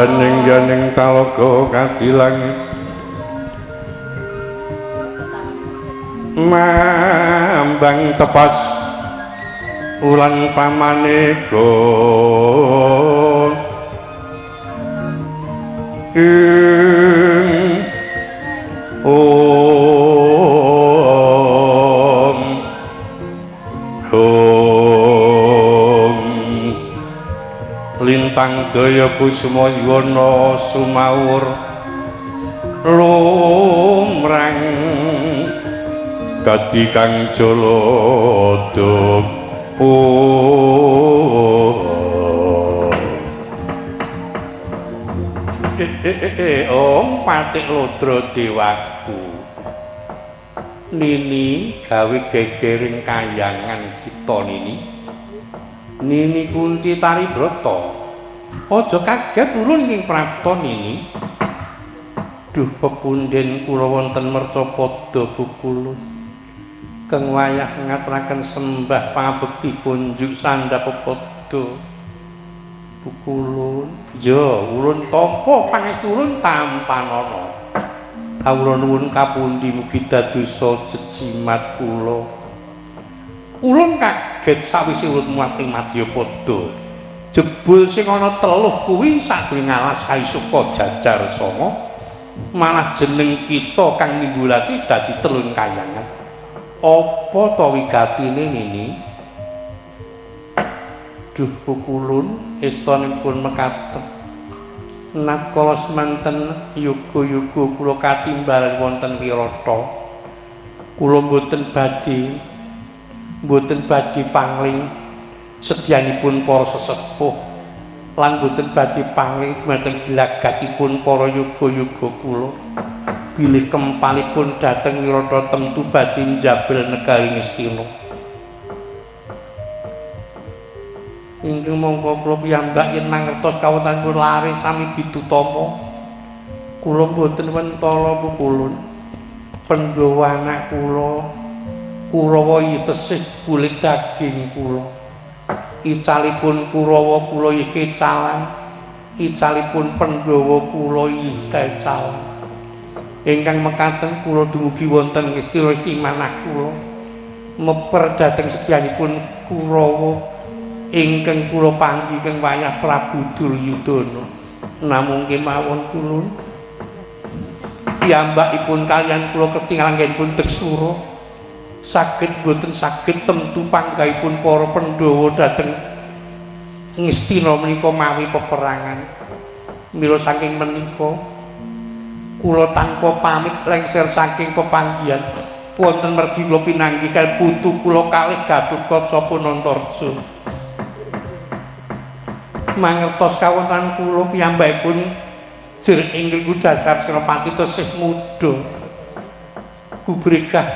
Janing-janing talaga kadilangi mambang tepas ulang pamaneka ing om hom lintang daya kusuma yuwana sumawur lumrang gati kang jaloda. Om patik lodra dewaku nini gawe gegering kayangan kita nini. Nini Kunti Taribrata aja kaget ulun ing prapta nini. Duh pepunden kula wonten mercapada bukulun keng wayah ngaturaken sembah pangabekti kunjuk sandhap pepada bukulun. Ya ulun tampa pangestu ulun tampanana. Kawula nuwun kapundi mugi dadosa jejimat kula. Ulun kaget sawise ulun muat ing madyapada. Jebul sing ana teluh kuwi sajroning alas kaisuka jajar sanga malah jeneng kita kang nimbulake dadi telung kayangan. Apa ta wigatine nini? Duh pukulun estonipun mekaten. Nakala semanten yuga-yuga kula katimbalan wonten Wirata. Kula mboten badhe pangling sedyanipun para sesepuh lan mboten badhe pangling dumateng gelagatipun para yuga-yuga kula. Bilih kempalipun dhateng Wirata temtu badhe njabel negari Ngastina. Ingkang mongko kula piyambak yen mangertos kawontenipun lare sami bidutama. Kula mboten mentala pukulun. Pandhawa anak kula Kurawa tesih kulit daging kula. Icalipun Kurawa kula iki kecalan, icalipun Pandhawa kula iki kecalan. Ingkang mekaten kula dumugi wonten Ngastina iki manah kula meper dhateng sedyanipun Kurawa ingkang kula panggih keng wayah Prabu Duryudana. Namung kemawon kulun piyambakipun kaliyan kula ketingal anggenipun Deksura saged boten saged temtu panggahipun para Pandhawa dhateng Ngastina menika mawi peperangan. Mila saking menika kula tanpa pamit lengser saking pepanggihan wonten mergi kula pinanggih kaliyan putu kula kalih Gatotkaca Punantarja. Mangertos kawontenan kula piyambakipun jur ingkang dasar Senopati tesih muda. Gubregah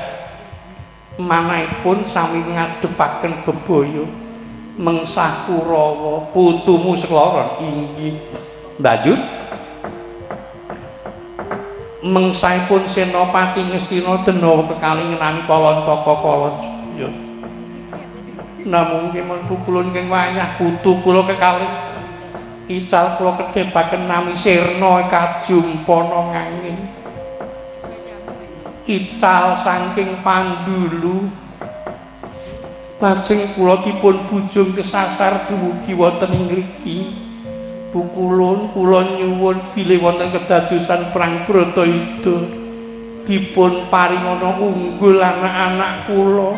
manahipun sami ngadhepaken bebaya mengsah Kurawa putumu sekloron inggih mbayut. Mengsahipun Senopati Ngastina Denawa kekalih ngenani Kalantaka Kalajaya. Namung kemawon pukulun ing wayah putu kula kekalih ical kula kedhepaken nami sirna kajumpana ngangin. Ical saking pandulu lajeng kula dipun bujung kesasar dumugi wonten ing ngriki. Pukulun kula nyuwun bilih wonten kedadosan perang Bratayuda dipun paringana unggul anak-anak kula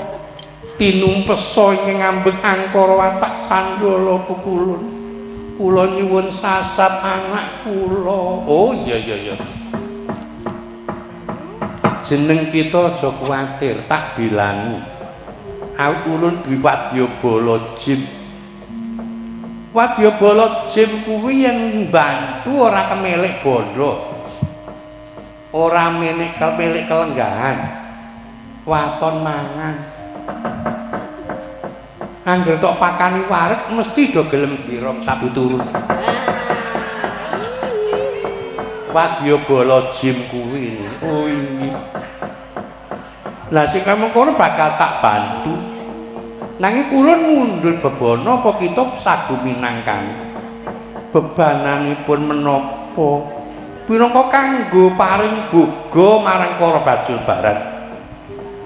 tinumpesa ingkang ngambek angkara watak candala. Pukulun kula nyuwun sasap anak kula. Oh iya iya iya. Jeneng kita aja kuwatir, tak bilangi. Awit ulun duwe wadyabala jim. Wadyabala jim kuwi yen mbantu ora kemelek bondo. Ora milik kemelek kelenggahan. Waton mangan. Angger tok pakani wareg mesti do gelem girong sabu turu. Wadyabala jim kuwi. Oh inggih. Lah sing kaya mengkono bakal tak bantu. Nanging kula mundhut bebana apa kita sagu minangkani. Bebananipun menapa? Pinangka kanggo paring boga marang para bajul barat.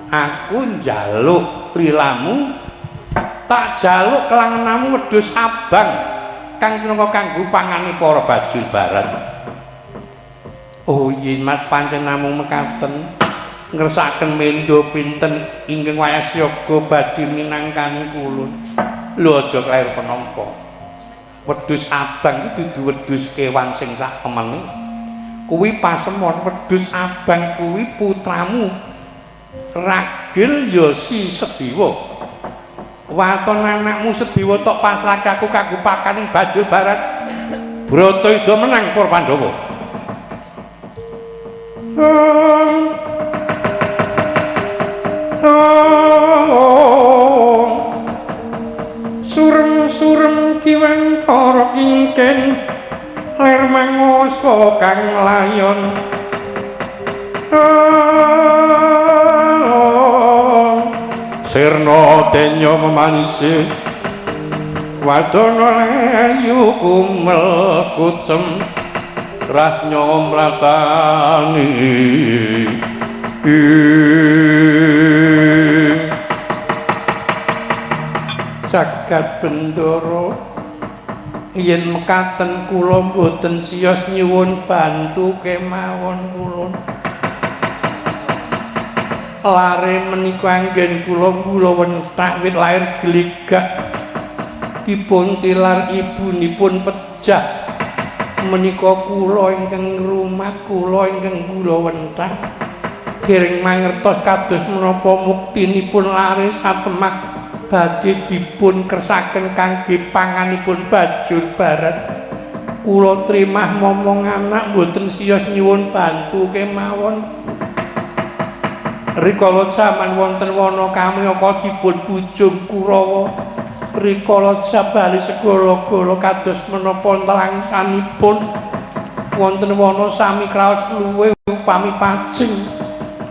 Aku njaluk lilamu, tak jaluk kelangenamu wedhus abang kang pinangka kanggo pangane para bajul barat. Oh yen Mas pancen namung mekaten ngersakaken mendo pinten ingkang wayah siaga badhe minangkani kula. Lho aja kleru penampa. Wedhus abang iki dudu wedhus kewan sing sak temene. Kuwi pasemon wedhus abang kuwi putramu Ragil Yosi Sediwa. Waton anakmu Sediwa tok pasrahke aku kanggo pakaning bajul barat. Bratayuda menang para Pandhawa. Surem-surem kiwantara kingken ler mangoso kang layon. Sirna denya memanise wadana layu kumel kucem rahnya mratani. Jagat Bendara yen mekaten kula mboten siyos nyuwun bantu kemawon kula. Lare menika anggen kula kula wenthak wit lair gligak dipun tilar ibunipun pejah menika kula ingkang ngrumat kula ingkang kula wenthak dereng mangertos kados menapa muktinipun lare satemah badhe dipun kersaken kangge panganipun bajul barat. Kula trimah momong anak mboten siyos nyuwun bantu kemawon. Rikala jaman wonten wana kamyaka dipun bujung Kurawa, rikala jabali segala-gala kados menapa telangsanipun wonten wana sami kraos luwe upami pacing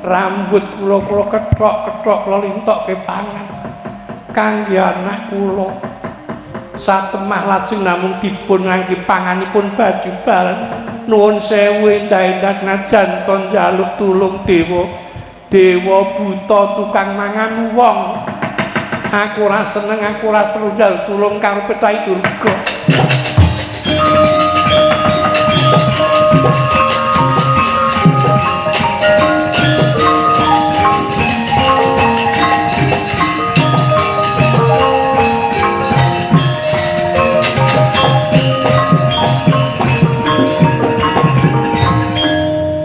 rambut kula kula kethok-kethok kula lintokke pangan kangge anak kula. Satemah lajeng namung dipun ngangge panganipun baju barat. Nuwun sewu endah-endah najan ton njaluk tulung dewa. Dewa buta tukang mangan wong. Aku ora seneng, aku ora perlu njaluk tulung karo Pethai Durga.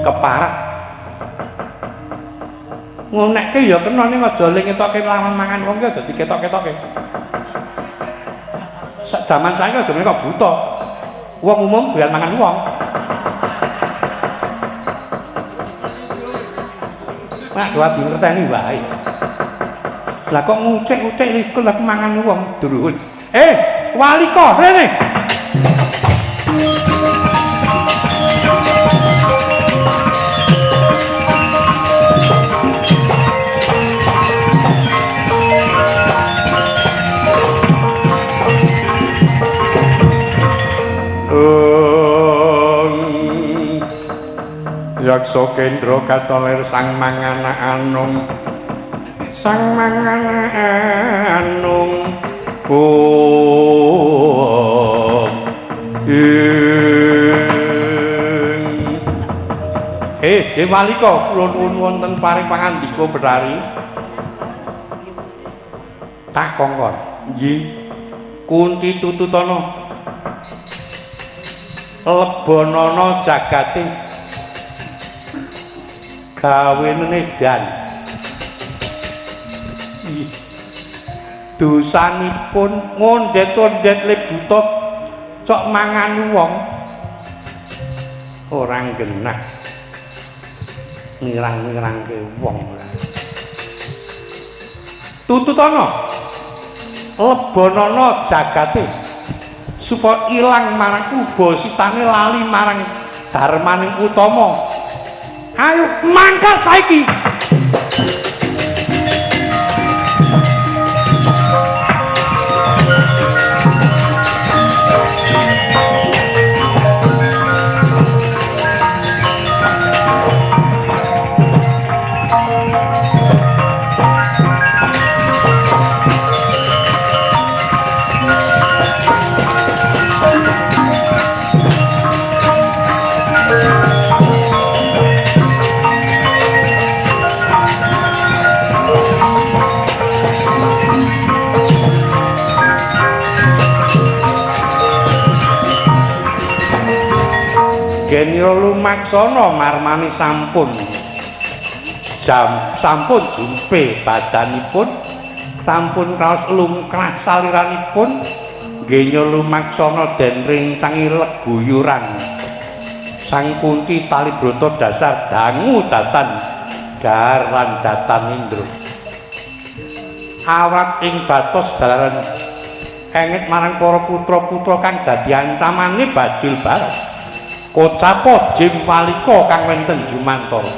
Keparak ngonekke ya kena ning aja le ngetokke lawan mangan wong ki aja diketok-ketokke. Sak jaman saiki aja kok buta. Wong umum doyan mangan wong. Mak doa dingerteni wae. Lah kok ngucek-ucek iku lek mangan wong druhun. Waliko rene. Yaksa Kendra katolir sang mangana anung, sang mangana anung. Om Jewalika kula nuwun wonten paring pangandika Bethari. Tak kongkon. Nggih. Kunti tututana. Lebonana jagate gawene dan. Dosanipun ngondet-ondet le buta cok mangan wong ora genah ngirang-ngirangke wong ora. Tututana lebonana jagate supaya ilang marang ubasitane lali marang dharmaning utama. Ayo mangkat saiki. Lumaksana marmani sampun jam sampun jumpe badanipun, sampun kraos lungkrah saliranipun, genya lumaksana den rencangi leguyuran. Sang Kunti Talibrata dasar dangu datan dhahar lan datan Indra. Awrat ing batos jalaran enget marang para putra-putra kang dadi ancamane bajul barat. Kocapa Jim Walika kang wonten jumantara.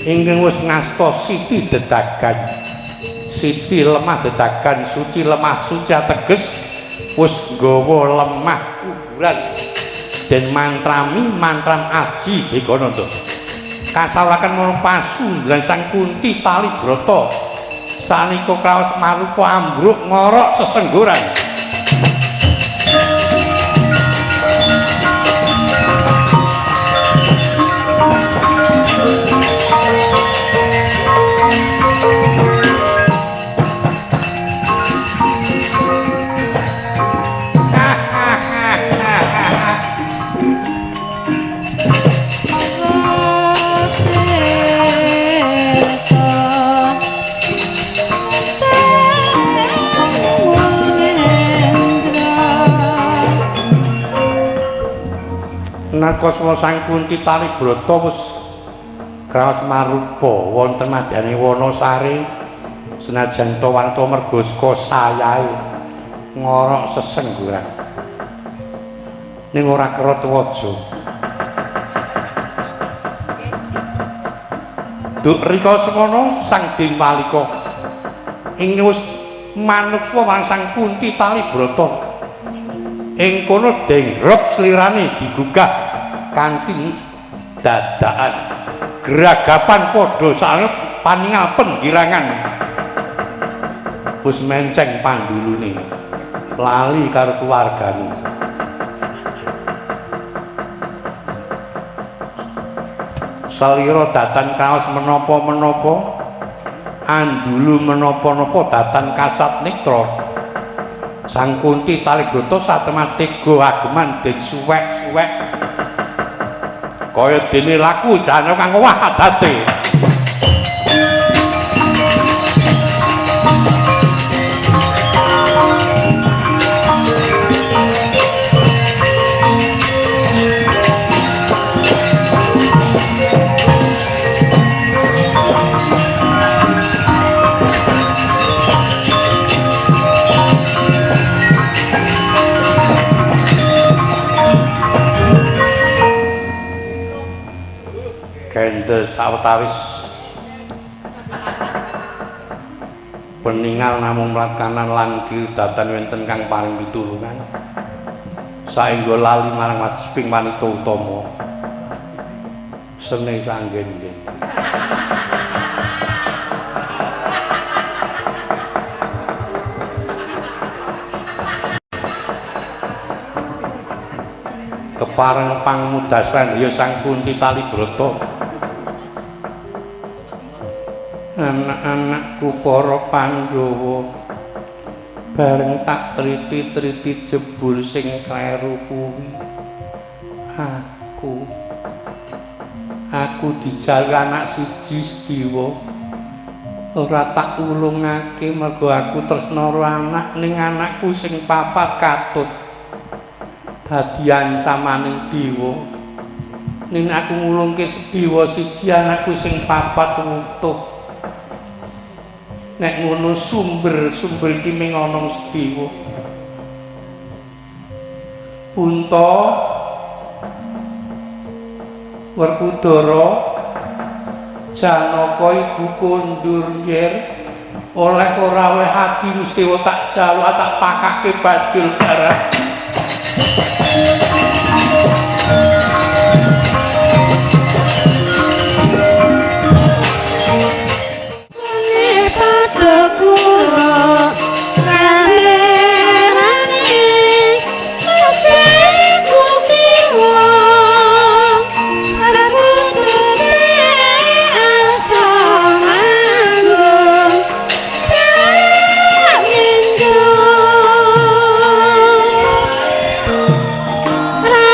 Ingkang wis ngasta siti dedagan. Siti lemah dedagan suci lemah suci ateges wis nggawa lemah kuburan den mantrami mantram aji Begananda. Kasawraken marang pasundan Sang Kunti Talibrata. Sanika kraos marupa ambruk ngorok sesengguran. Nakaswa Sang Kunti Talibrata wis kraos marupa wonten madyane Wanasari, senajan ta wanita merga saka sayahe ngorok sesengguran. Ning ora kerot waja. Duk rika semono Sang Jim Walika ing wis manuksma marang Sang Kunti Talibrata. Ing kono dengrok slirane digugah kanthi dadakan geragapan padha sanget paningal penggirangan. Wis menceng pandulune lali karo keluargane. Salira datan kaos menapa-menapa, andulu menapa-napa datan kasat netra. Sang Kunti Talibrata satemah tega ageman den suwek-suwek kaya dene laku jane kang owah adate. Kendel sawetawis peningal namung mlat kanan lan kiri datan wonten kang paring pitulungan saengga lali marang wajibing wanita utama sene sanggen-nggen. Kepareng pangmudasran ya Sang Kunti Talibrata. Anak-anakku para Pandhawa bareng tak triti-triti jebul sing kleru kuwi aku dijaluk anak siji Sediwa ora tak ulungake mergo aku tresna karo anak ning anakku sing papat katut dadi ancamaning dewa. Ning aku ngulungke Sediwa siji anakku sing papat wutuh. Nek ngono sumber-sumber iki ming ana Sediwa. Punta, Werkudara, Janaka ibu kondur yer oleh ora oleh ati Sediwa tak jaluk tak pakake bajul barang. Ra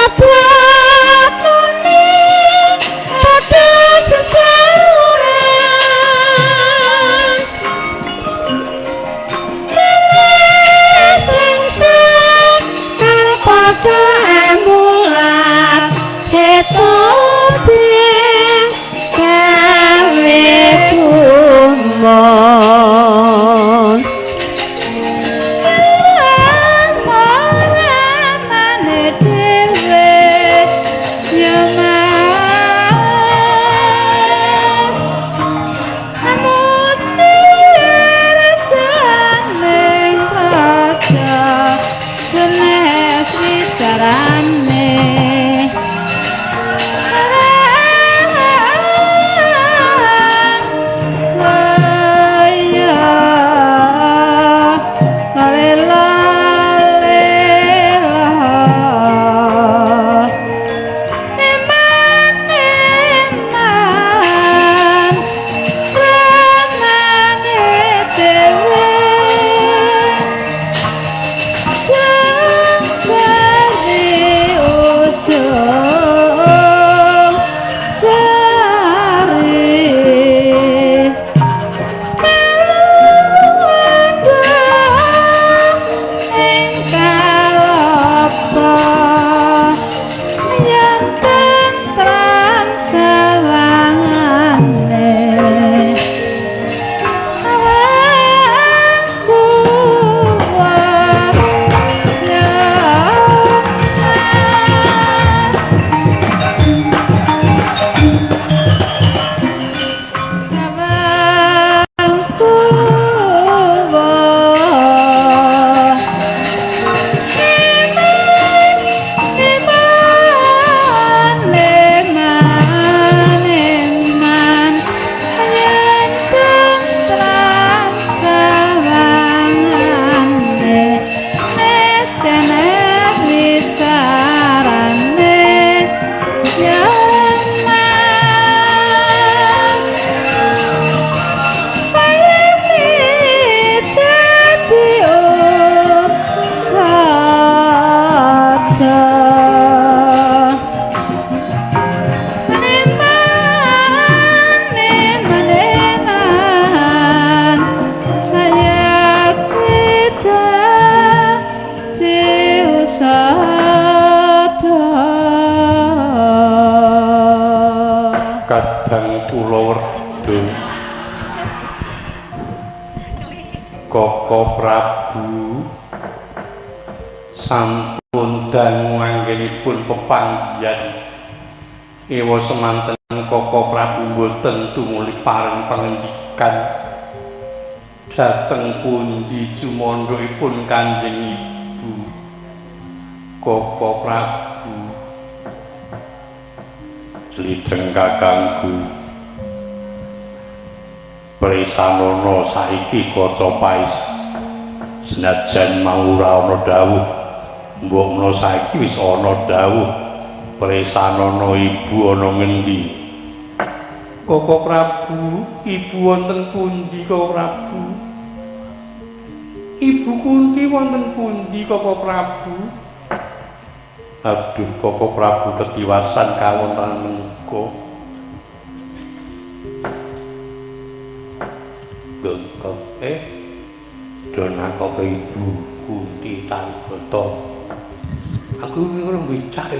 Koko Prabu sampun dangu anggenipun pepanggihan. Ewa semanten Koko Prabu mboten tumuli paring pangendikan dhateng pundi jumandhukipun Kanjeng Ibu. Koko Prabu Slideng kakangku presanana saiki kaca pais senajan mau ora ana dawuh mbok menawa saiki wis ana dawuh presanana ibu ana ngendi. Koko Prabu ibu wonten pundi Koko Prabu? Ibu Kunti wonten pundi Koko Prabu? Aduh Koko Prabu ketiwasan kawontenan menika. Do nakoke Ibu Kunti Talibrata. Aku ora becak.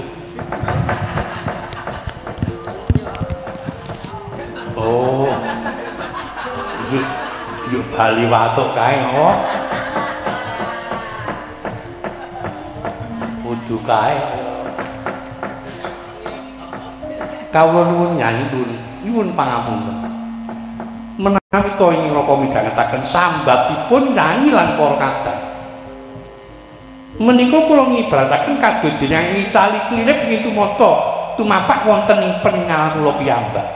Oh. Yuk bali watuk kae oh. Kudu kae. Kawula nuwun nyanyi nyuwun pangapunten. Menawi to ing neraka midhangetaken sambatipun nyanyi lan para kadang. Menika kula ngibarataken kados dene ngicali klirip ngitumata tumapak wonten ing peningalan kula piyambak.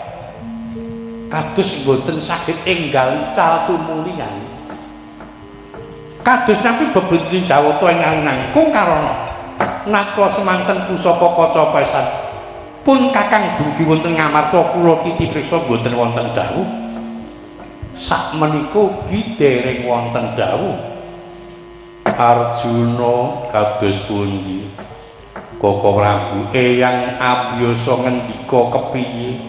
Kados mboten saged enggal ical tumuli nyanyi. Kados napi bebendu Jawata ing nangkung karana nalika semanten pusaka kaca paesan pun kakang dumugi wonten ngamarta kula titi priksa mboten wonten dawuh. Sak menika ugi dereng wonten dawuh. Arjuna kados pundi? Koko Prabu eyang abiyasa ngendika kepiye?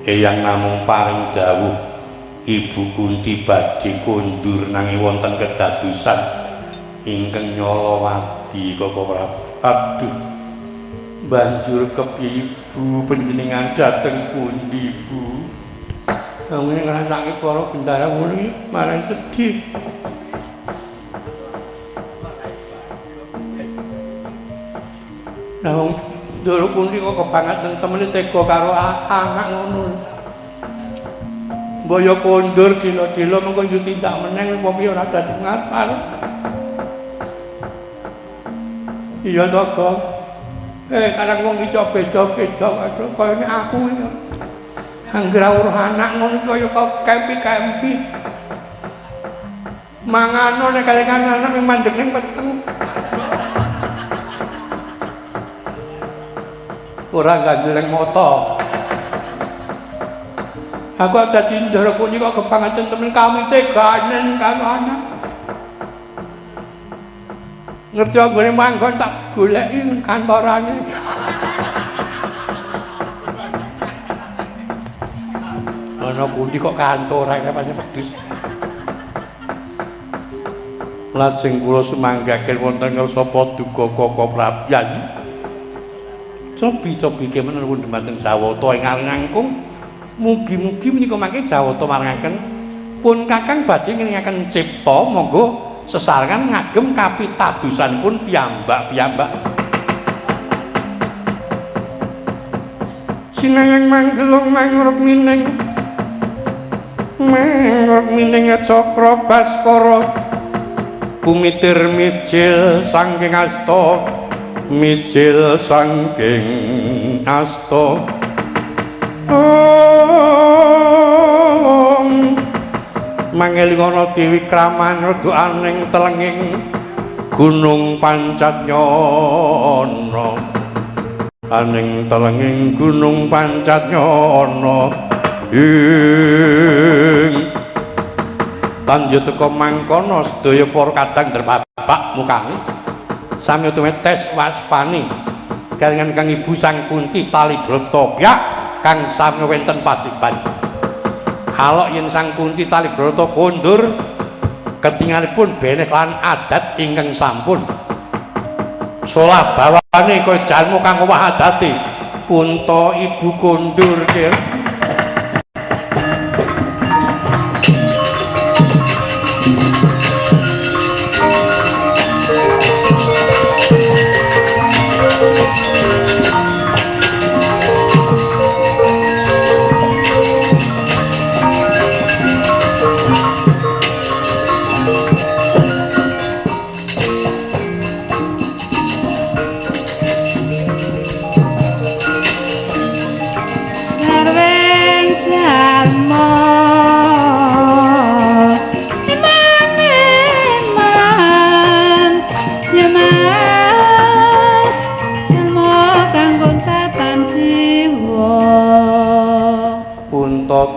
Eyang namung paring dawuh Ibu Kunti badhe kondur nanging wonten kedadosan ingkang nyolowadi Koko Prabu. Aduh, banjur kepiye Ibu panjenengan dhateng pundi Bu? Ngene ngrasake para bendara ngono iki marang sedih. Lah wong Ndoro Kunti kok kebangetan temene tega karo anak ngono. Mbok yo kondur dilo-dilo mengko yo tindak meneng apa piye ora dadi ngarep. Iya to, Gong. Kadang wong iki beda-beda kaya aku iki. Angger weruh anak ngono kaya kok kempi-kempi. Mangano nek kalian anak mandeg ning peteng. Ora ganjeleng mata. Aku dadi ndara kuni kok kebangetan temen kami teganen karo anak. Ngerti anggone manggon tak goleki kantorane. Ana pundi kok kantorane pancen wedhus. Lajeng kula sumanggaken wonten ngarsa paduka Koko Prabu. Cobi-cobi kemen nuwun dhumateng Jawata ing nangkung. Mugi-mugi menika mangke Jawata marengaken pun kakang badhe ngelingaken cipta monggo sesarengan ngagem kapitadosanipun piyambak-piyambak. Sinayang manggelung mangruk mining mangruk mining cakra baskara kumitir mijil saking asta mijil saking asta. Mangelingono Dewi Kraman redukaning telenging Gunung Pancatnyana aning telenging Gunung Pancatnyana ing tanjut teka mangkono sedaya para kadang derbapak mukane sami tes waspani kelingan kang Ibu Sang Kunti Talibrata pyak kang sami wonten pasiban. Alok yen Sang Kunti Talibrata kondur ketingalipun beneh lan adat ingkang sampun solah bawane kaya jalma kang owah adate kunta ibu kondur kir.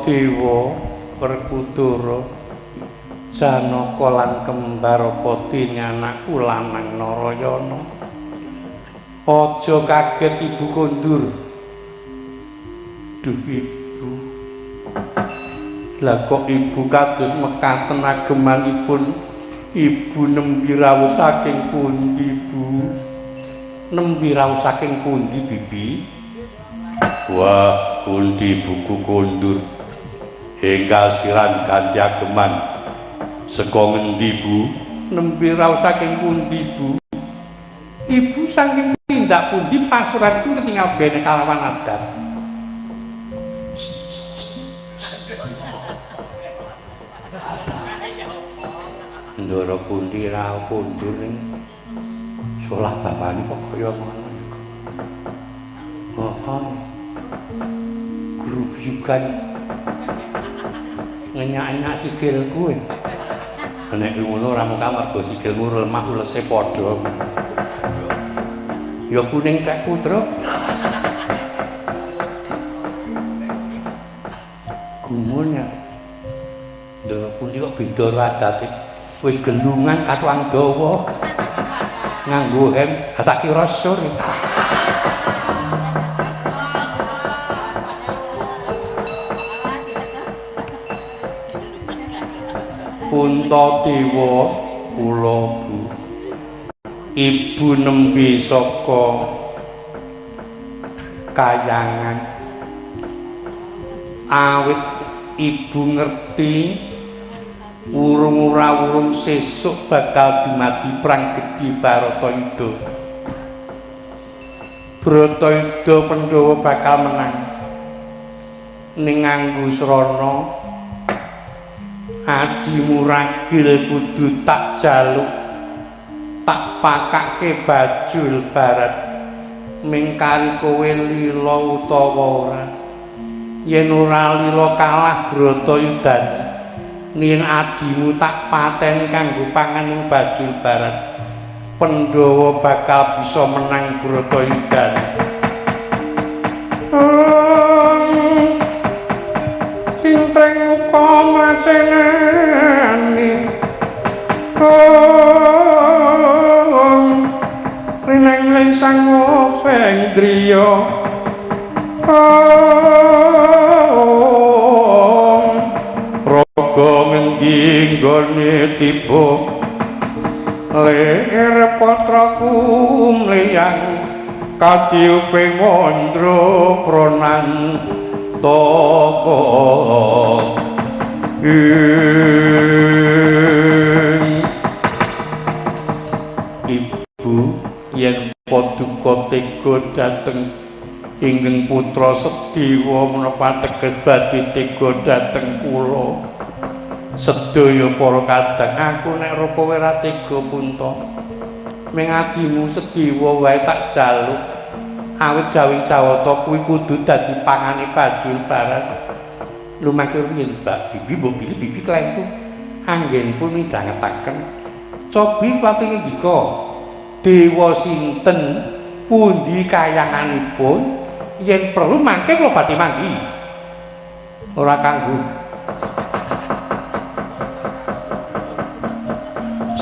Puntadewa Werkudara Janaka lan kembar apa dene anakku lanang Narayana. Aja kaget ibu kondur. Duh ibu. Lah kok ibu kados mekaten agemanipun ibu nembe rawuh saking pundi Bu? Nembe rawuh saking pundi Bibi? Wah, pundi buku kondur enggal siran ganti ageman saka ngendi Bu? Nembe rawuh saking pundi Bu? Ibu saking tindak pundi pasuran ku ketinggal bene kalawan adat. Ndara pundi rawuh kondur ning solah bapane kok kaya ngono iku. Heeh. Grubyukan ngenyak-enyak sikilku. Nek ngono ora mung amarga sikilmu lemah ulese padha. Ya kuning tekku, Truk. Gumun ya. Ndara pundi kok beda karo adate. Wis gelungan katuang dawa. Nganggo hem, tak kira sur. Puntadewa kula Bu. Ibu nembe saka kayangan. Awit ibu ngerti wurung ora wurung sesuk bakal dumadi perang gedhe Baratayuda. Bratayuda Pandhawa bakal menang. Ning nganggo srana adimu ragil kudu tak jaluk, tak pakake bajul barat mingkari kowe lila utawa ora. Yen ora lila kalah Bratayudane. Yen adimu tak pateni kanggo pangan ing bajul barat, Pandhawa bakal bisa menang Bratayudane. Tintreng muka mracenani rineng ling sang moksa-indriya Raga ngendi nggone tiba lir putraku mliyang kadiupe mandra pranantaka. Ibu yen paduka tega dhateng ingkang putra Sediwa menapa teges badhe tega dhateng kula sedaya para kadang. Aku nek ro kowe ora tega Punta, ming adimu Sediwa wae tak jaluk. Awit Jawi Jawata kuwi kudu dadi pangane bajul barat. Lumake riyin Mbak Bibi mbok bilih Bibi klentu anggenipun midhangetaken. Cobi klati ngendika, dewa sinten pundi kayanganipun yen perlu mangke kula badhe manggi. Ora kanggo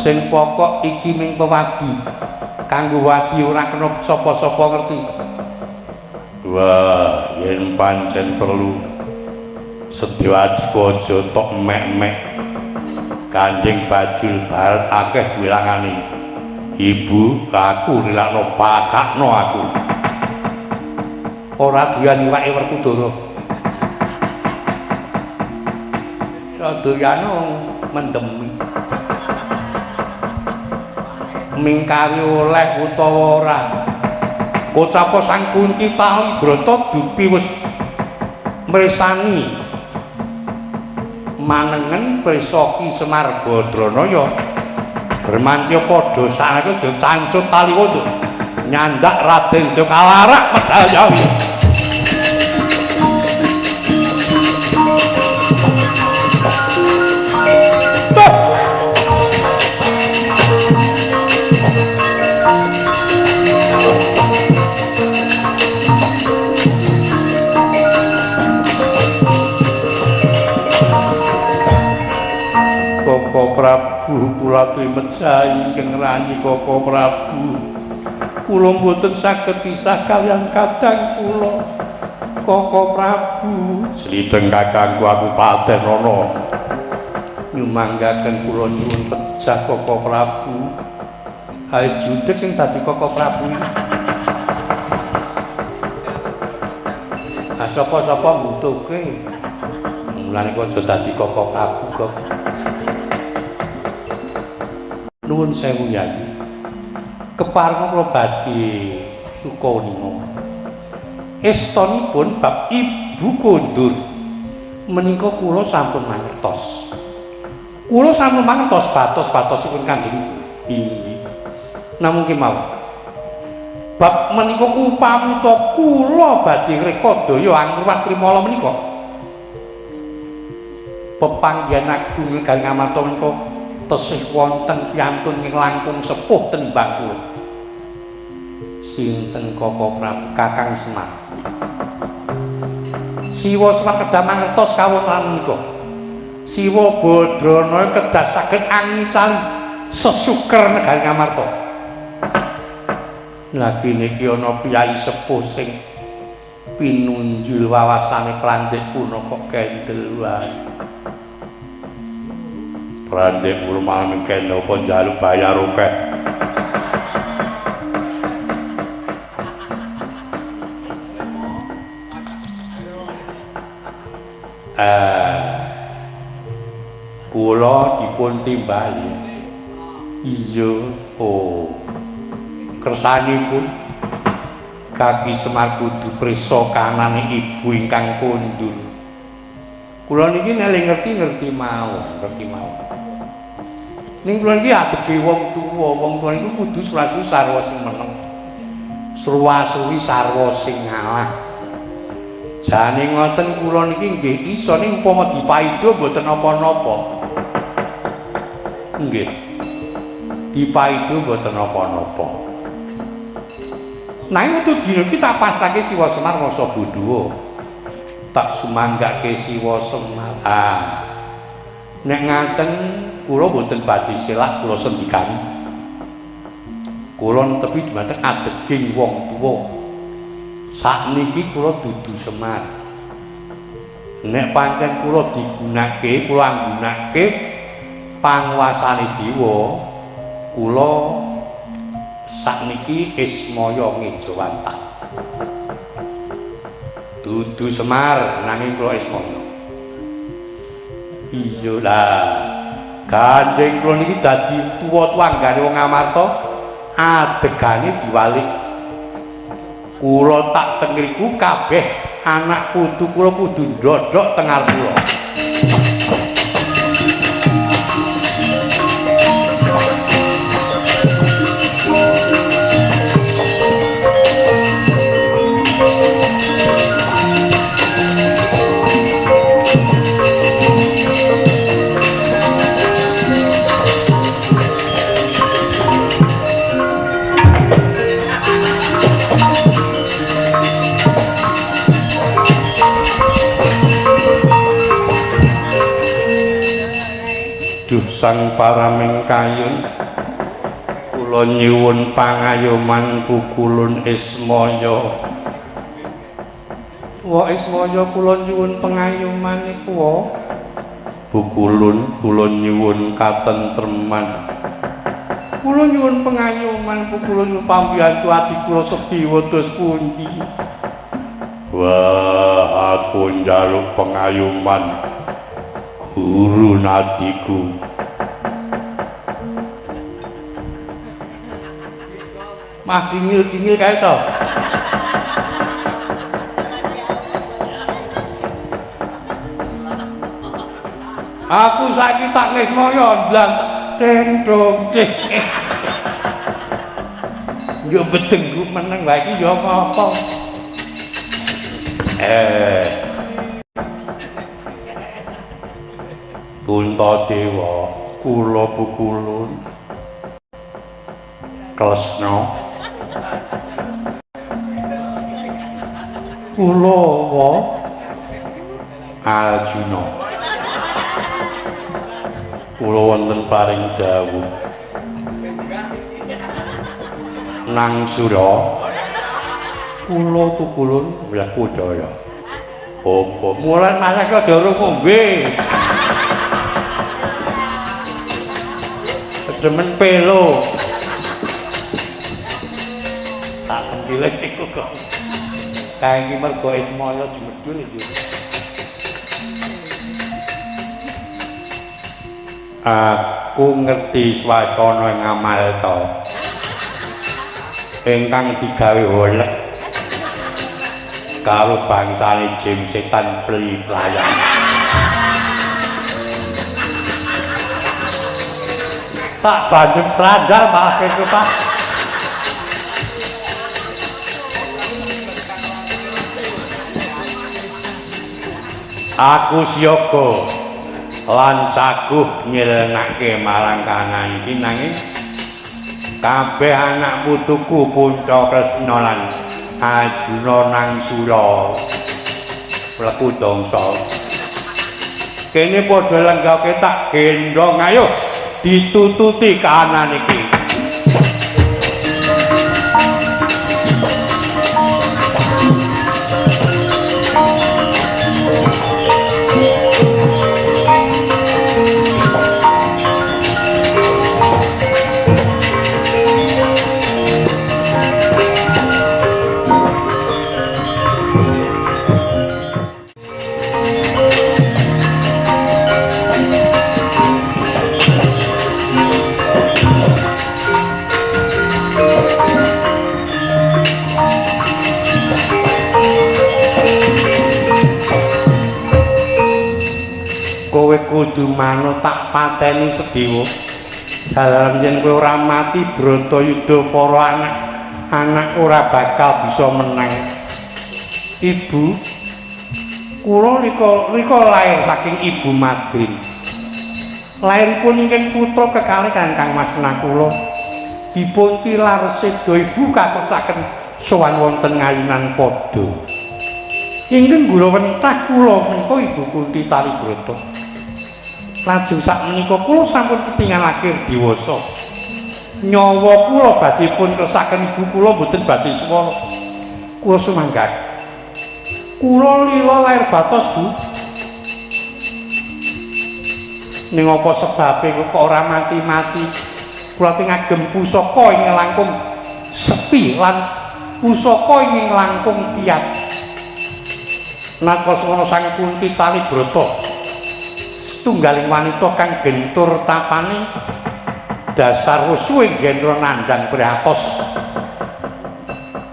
sing pokok iki ming pewadi. Kanggo wadi ora kena sapa-sapa ngerti. Wah, yen pancen perlu Sedya adika aja tok mek-mek. Kanjeng bajul barat akeh wilangane. Ibu, aku rilakno pakakno aku. Ora doyan iwake Werkudara. Ya doyan mendemi. Mingkari oleh utawa ora. Kocapa Sang Kunti Tali Brata dupi wis mresani manengen prisa Ki Semar Badranaya. Bermantya padha sanake aja cancut tali wundu nyandak Raden Jokalarak medal Jawi. Koko Prabu kula trimejahi ingkang ngrayi Koko Prabu. Kula mboten saged pisah kaliyan kadang kula. Koko Prabu, slideng kakangku aku patenono. Nyumanggaken kula nyuwun pejah Koko Prabu. Hae judeg sing dadi Koko Prabu iki. Ah sapa-sapa mbutuhke. Mulane kok aja dadi Koko Prabu kok. Nuwun sewu Yai. Kepareng kula badhe suka uninga. Estonipun bab ibu kondur menika kula sampun mangertos. Kula sampun mangertos batos-batosipun Kanjeng Ibu. Inggih. Namung kemawon. Bab menika upami ta kula badhe ngrekodaya angruwat trimala menika. Pepanggihan agung Galing Amarta menika tesih wonten piyantun ing langkung sepuh tenimbang kula. Sinten Koko Prabu? Kakang Semar. Siwa Semar kedah mangertos kawontenan menika. Siwa Badrana kedah saged angicali sesuker negari Ngamarta. Lah kene iki ana piyai sepuh sing pinunjul wawasane plandhek kuna kok kendel wae. Plandhek kuna malah kendel apa njaluk bayar akeh. Kula dipun timbali. Iya, oh. Kersanipun kaki Semar kudu prisa kanane ibu ingkang kondur. Kula niki nek ngerti-ngerti mawon, ngerti mawon. Ning kula niki adege wong tuwa, wong tuwa niku kudu sruwa-sruwi sarwa sing meneng. Sruwa-sruwi sarwa sing ngalah. Jane ngoten kula niki nggih iso ning upama dipaido mboten napa-napa. Nggih. Dipaido mboten napa-napa. Nanging wektu dina iki tak pasrahke Siwa Semar rasa bodho. Tak sumanggake Siwa Semar. Ah. Nek ngaten kula mboten badhe selak kula sendikani. Kula netepi dumateng adeging wong tuwa. Sakniki kula dudu Semar. Nek pancen kula digunake, kula anggunake panguasane dewa, kula sakniki Ismaya ngejawantah. Dudu Semar nanging kula Ismaya. Iya lah. Gandeng kula niki dadi tuwa-tuwanggane wong Amarta, adegane diwalik. Kula tak teng ngriku kabeh anak putu kula kudu ndodhok teng ngarep kula. Duh Sang Paramengkayun, kula nyuwun pangayoman pukulun Ismaya. Wa Ismaya kula nyuwun pangayoman niku wa. Pukulun kula nyuwun katentreman. Kula nyuwun pangayoman pukulun pambiyantu ati kula Sediwa dos pundi. Wah, aku njaluk pangayoman guru nadiku. Mah dingil-dingil kae to. Aku saiki tak ngismaya ndang ding dong ding. Yo bedengku meneng wae iki yo apa. Puntadewa kula pukulun Kresna kula wa Arjuna. Kula wonten paring dawuh. Nang sura kula tukulun Wrekodara. Apa mulai masak aja ngombe. Demen pelo. Tak kendile iku kok. Kae iki mergo Ismaya jumedhul iki. Aku ngerti swasana ing Amalta. Ingkang digawe holek karo bangsane jim setan pli-playan. Tak bandem serandal maaf iku Pak. Aku siaga lan saguh nyelenake marang kahanan iki nanging kabeh anak putuku Punca Kresna lan Arjuna nang Sura Wlekudangsa kene padha lenggahke tak gendhong ayo ditututi kahanan iki. Kowe kudu manut tak pateni Sedewa. Dalam yen kowe ora mati Bratayuda para anak anak ora bakal bisa menang. Ibu kula rika lair saking Ibu Madrim. Lairipun ingkang putra kekalih Kang Mas Nakula dipun tilar seda ibu katesaken sowan wonten ngayunan padha. Ingkang gula wentah kula menika Ibu Kunti Talibrata. Lajeng sakmenika kula sampun ketingal akhir dewasa. Nyawa kula badhe pun kersaken ibu kula mboten badhe swara. Kula sumangga. Kula lila lair batos, Bu. Ning apa sebabe kok ora mati-mati? Kula ngagem pusaka ing langkung sepi lan pusaka ing langkung kiat. Nalika semono Sang Kunti Talibrata setunggaling wanita kang gentur tapane dasar wusuhe gendra nandhang prihatos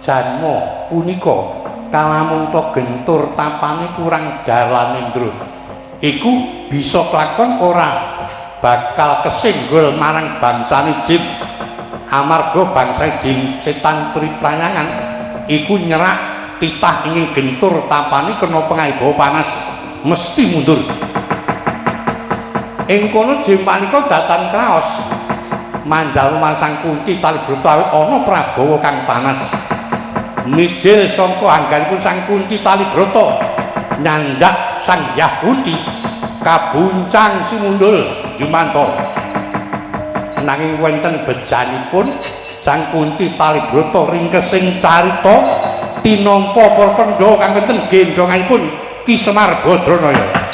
janma punika kalamunta gentur tapane kurang dalanendra iku bisa klakon ora bakal kesinggul marang bangsane jim amarga bangsa jim setan priprayangan iku nyerak titah ingin gentur tapane kena pengaibawa panas mesti mundur. Ing kono jim panika datan kraos manjal Sang Kunti Talibrata awit ana Prabawa kang panas mijil sangka angganipun Sang Kunti Talibrata nyandak Sang Hyang Kunti kabuncang sumundul jumantor. Nanging wonten bejanipun Sang Kunti Talibrata ringkesing carita tinampa para Pandhawa kang wonten gendhonganipun Ki Semar Badranaya.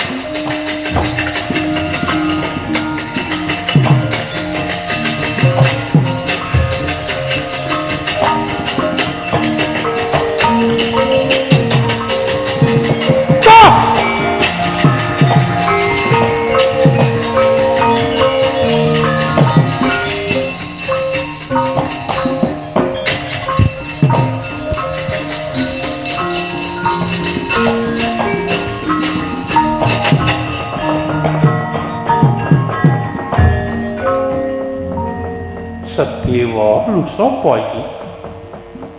Sedewa, lho sapa iki?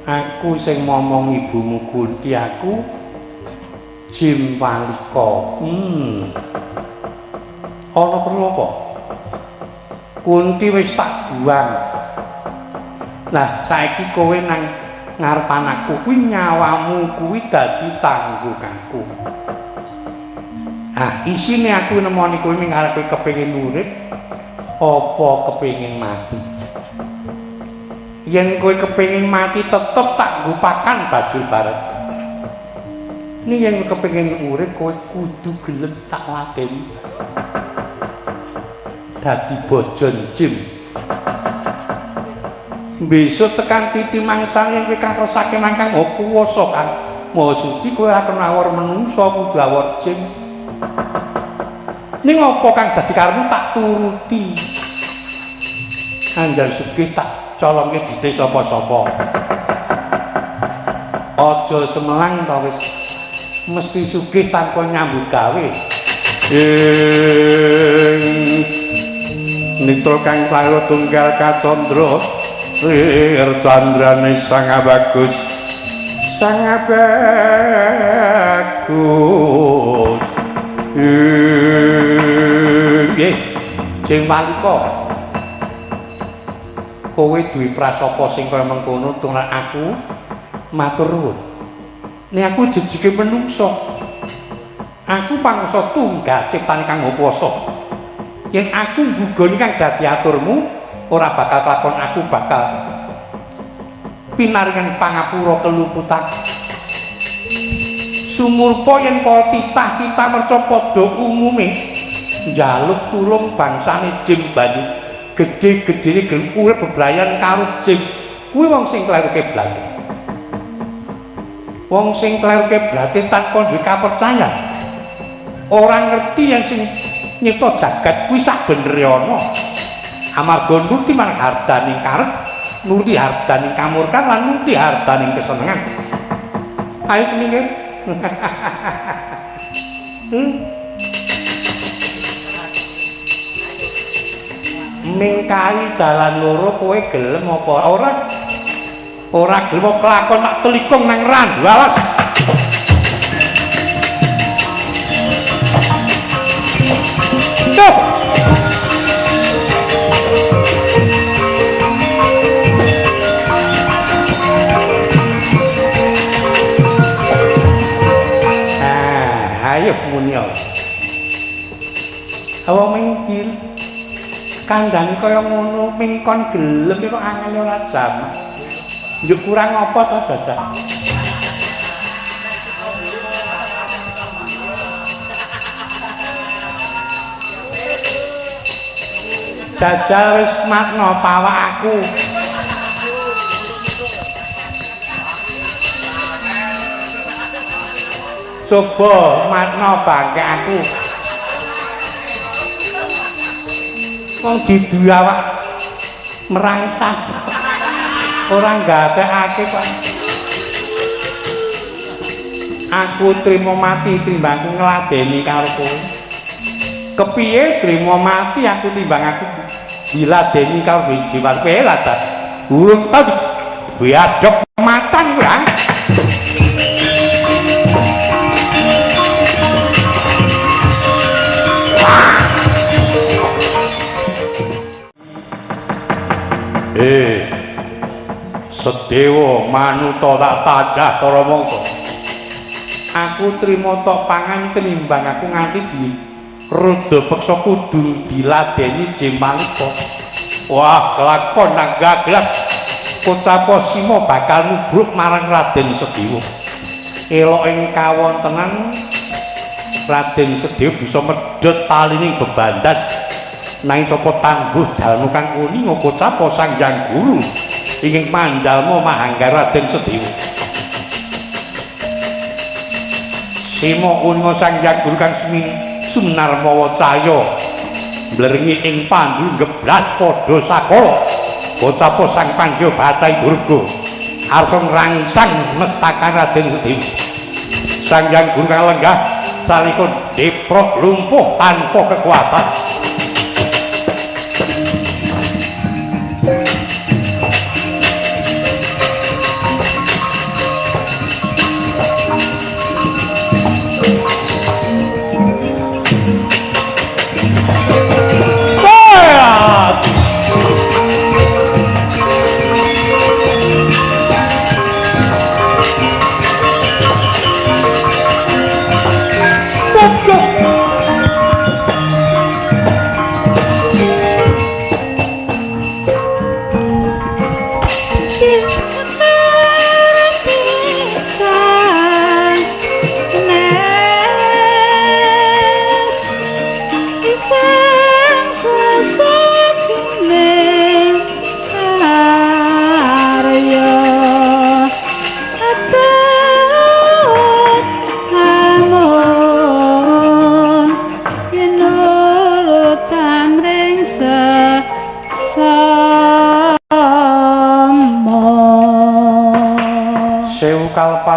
Aku sing momong ibumu Kunti, aku Jim Walika. Ana perlu apa? Kunti wis tak buang. Lah saiki kowe nang ngarepan aku kuwi nyawamu kuwi dadi tanggunganku. Ah, isine aku nemoni kowe ming arep kepengin urip apa kepengin mati. Yen kowe kepengin mati tetep tak nggo pakan Bajul Baret. Ning yen kepengin urip kowe kudu gelem tak ladeni. Dadi bojon jim. Besok tekan titi mangsane yen kowe karesake nang Kang Maha Kuwasa Kang Maha Suci kowe ora kena awor menungsa kudu awor jim. Ning apa kang dadi karepmu tak turuti. Anjar sugih tak colongke dite sapa-sapa. Aja semelang ta wis mesti sugih tanpa nyambut gawe. Ing nitra kang klaro tunggal kacandra lir candrane sang bagus. Sang bagus. Nggih, Jeng Walika. Kowe duwe prasapa sing kaya mengkono tunggal aku matur nuwun. Nek aku jejege menungsa. Aku pangsa tunggal ciptane Kang Maha Kuwasa. Yen aku nggugoni kang dadi aturmu, ora bakal kelakon aku bakal pinaringan pangapura keluputan. Sumurpa yen para titah-titah merca padha umume njaluk tulung bangsane Jim Banyu gedhe-gedhene gelem urip bebrayan karo Jim. Kuwi wong sing kleru kiblate. Wong sing kleru kiblate tanpa duwe kapercayan. Ora ngerti yen sing nyipta jagat kuwi sak benere ana. Amarga nuruti marang hardaning karep, nuruti hardaning kamurkan lan nuruti hardaning kesenengan. Ayo seminggu. Mingkai dalan loro kowe gelem apa ora? Ora gelem kelakon tak telikung nang randu alas. Tuh. Ayo muni awa mingkil kandhane kaya ngono mingkon gelem kok angel ora jamak. Njuk kurang apa to jajak? Jajal wis makna pawak aku. Coba matno bangke aku. Wong diduwe awak merangsang. Ora nggatekake kok. Aku trimo mati timbang aku ngladeni karo kowe. Kepiye trimo mati aku timbang aku diladeni karo jiwa kowe lah ta. Urung tau diadop macan kowe. Sedewa manuta tak tandhah tara mangsa. Aku trimo tok pangan tinimbang aku nganti di rada peksa kudu diladeni Jemalika. Wah, kelakon nang gaglak. Kocapa Sima bakal nubruk marang Raden Sedewa. Elok ing kawontenan Raden Sedewa bisa medhot talining bebandan. Nanging sapa tangguh jalma kang uninga kocapa Sang Hyang Guru ingkang manjalma mahanggar Raden Sedewa. Sima uninga Sang Hyang Guru kang suminarmawa cahya mblerengi ing pandu geblas padha sakala. Kocapa Sang Pandya Batai Durga arsa ngrangsang mestakan Raden Sedewa. Sang Hyang Guru kang lenggah salika deprok lumpuh tanpa kekuatan. Goblok.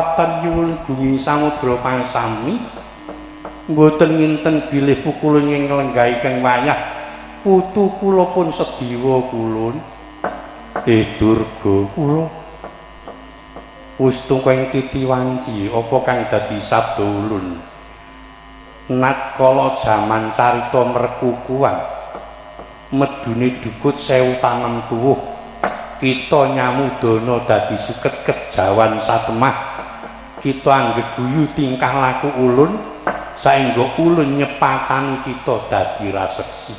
Watan nyuwun gumi samudra pangsami mboten nginten bilih pukulun ing nglenggahi kang wayah putu kula pun sediwa kulun. Durga kula wis tungkeng titi wanci apa kang dadi sabda ulun natkala jaman carita merkukuan medune dukut sewu tanem tuwuh kita nyamudana dadi suket kejawan satemah kita anggeguyu tingkah laku ulun saengga ulun nyepatani kita dadi raseksi.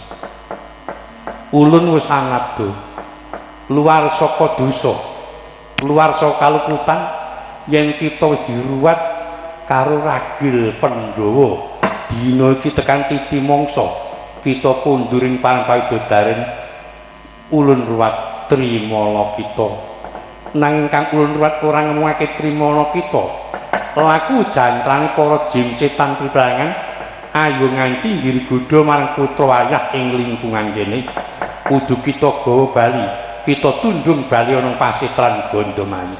Ulun wis angabdo luar saka dosa, luar saka kaluputan yen kita wis diruwat karo ragil Pandhawa. Dina iki tekan titi mangsa kita konduring parang pawidodaren ulun ruwat trimala kita. Nanging kang ulun ruwat ora ngemungake trimala kita, laku jantrane para jim setan priprayangan ayo nganti ngiri godha marang putra wayah ing lingkungan kene. Kudu kita gawa bali, kita tundung bali ana pasetran Gandamayu.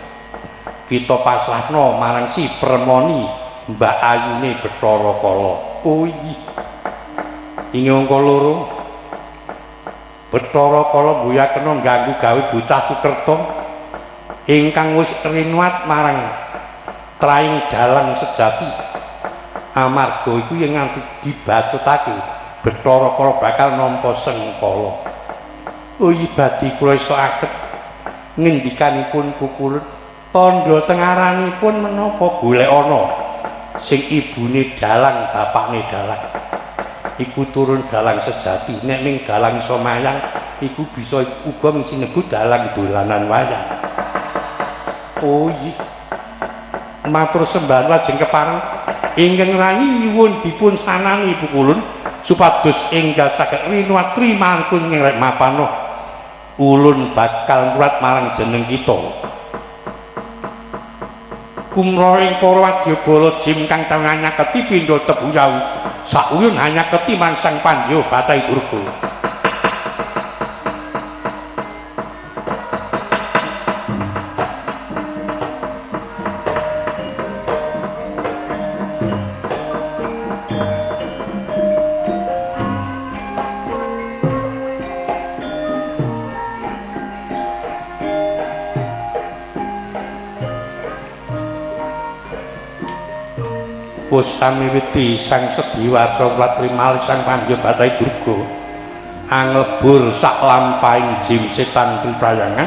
Kita pasrahno marang si Permoni Mbak Ayune Bathara Kala. Oh iya, ing angka loro Bathara Kala mbuyakena ngganggu gawe bocah Sukerta ingkang wis rinuat marang traing dalang sejati. Amarga iku yen nganti dibacutake Bathara Kala bakal nampa sengkala. Oh iya, badhe kula estokaken ngendikanipun kukulun tandha tengaranipun menapa golek ana sing ibune dalang bapakne dalang iku turun dalang sejati. Nek ning dalang iso mayang iku bisa uga sinebut dalang dolanan wayang. Oh iya, matur sembah lajeng kepareng ingkang rayi nyuwun dipun sanani pukulun supados enggal saged rinuat trimangkun ngerek mapano. Ulun bakal ngruwat marang jeneng kita. Kumra ing para wadyabala jim kang sanyaketi pindha tebu yau sauyun hanyaketi marang Sang Pandya Bathari Durga. Wus samiwiti Sang Sediwa Cawatri malih Sang Pandya Bathari Durga anglebur sak lampahing jim setan priprayangan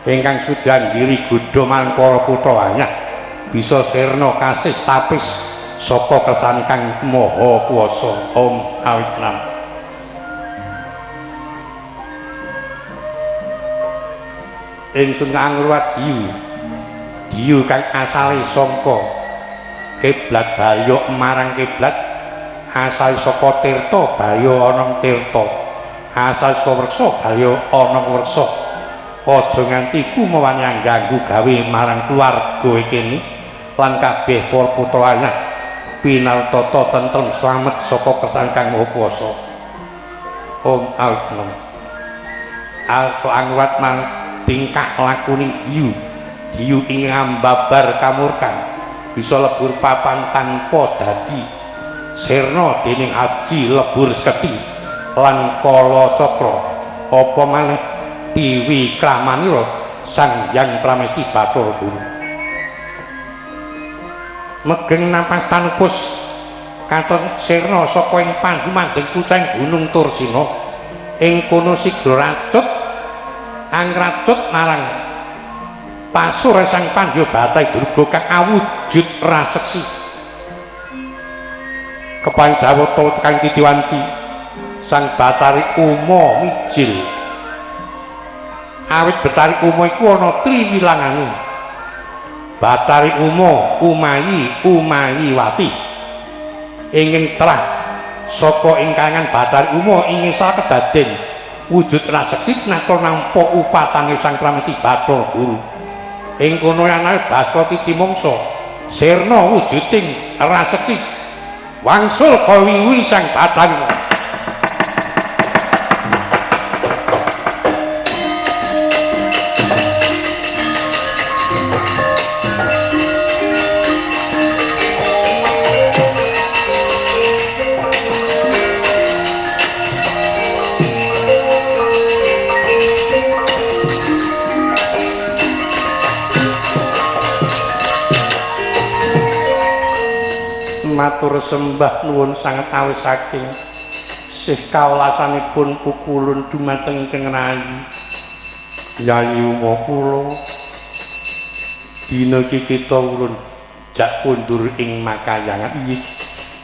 ingkang sudah nggiri godha marang para putra wayah bisa sirna kasis tapis saka kersane Kang Maha Kuwasa. Om Awitnam. Ingsun angruwat diyu diyu kang asale sangka kiblat balyo marang kiblat, asal saka tirta balyo ana tirta, asal saka wreksa balyo ana wreksa. Aja nganti kumawani ganggu gawe marang keluarga kene lan kabeh para putra ayah pinartata tentrem slamet saka kersan Kang Maha Kuwasa. Om Awitnam. Alfa angruwat mang tingkah lakuning diyu diyu ing ambabar kamurkan bisa lebur papan tanpa dadi sirna dening aji lebur seketi lan kala cakra. Apa maneh tiwi kramanira Sang Hyang Pramesti Bathara Guru. Megeng napas tanupus katon sirna saka ing pandu mandeng kucing gunung Tursina. Ing kono sigra racut angracut marang pasure Sang Pandya Bathari Durga kang awujud raseksi. Kepan Jawata tekan titiwanci Sang Bathari Uma mijil. Awit Bathari Uma iku ana triwilangane. Bathari Uma Umayi Umayiwati ingin terah saka ingkangan Bathari Uma ingin salah kedaden wujud raseksi nata nampa upatane Sang Pramesti Bathara Guru. Ing kono anake Baskara titi mangsa sirna wujuding raseksi wangsul kawiwi Sang Bathari. Matur sembah nuwun sanget awis saking sih kawelasanipun pukulun dumateng ingkang rayi. Yayi Uma kula dina iki kita ulun jak kondur ing makayangan. Inggih.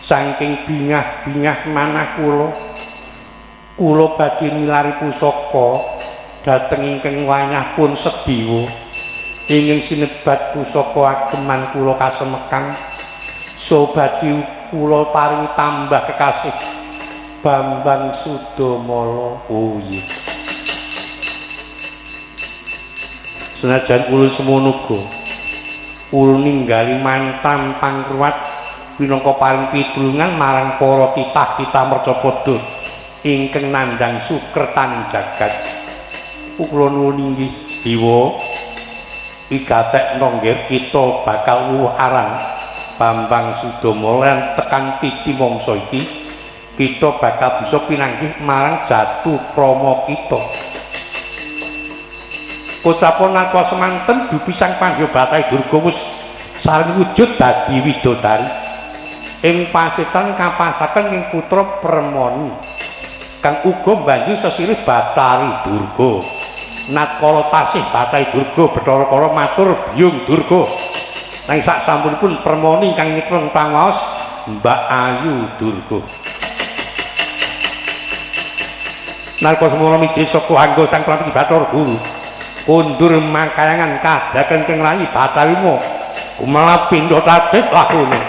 Saking bingah-bingah manah kula, kula badhe nilari pusaka dhateng ingkang wayah pun Sediwa ingkang sinebat pusaka ageman kula kasemekang. So badhe kula paringi tambah kekasih Bambang Sudamala. Oh iya. Senajan ulun semono uga, ulun ninggali mantan pangruwat minangka paring pitulungan marang para titah-titah mercapada ingkang nandhang sukertaning jagat. Kula nuwun inggih Dewa wigatekna nggih kita bakal wuwuh aran Bambang Sudamala lan tekan titi mangsa iki kita bakal bisa pinanggih marang jatu krama kita. Pocapan nalika semanten dupi Sang Pandya Bathari Durga wis saring wujud dadi widodari ing pasetan kapasaken ing putra Permoni kang uga banjur sesilih Bathari Durga. Natkala tasih Bathari Durga Bathara Kala matur Biyung Durga. Nanging sak sampunipun Permoni kang nyekleng pangaos Mbak Ayu Durga. Nalika semono miji saka angga Sang Prabu Bathara Guru kondur makayangan kadraken keng rayi Bathari Uma kumala pindha tatit lakune.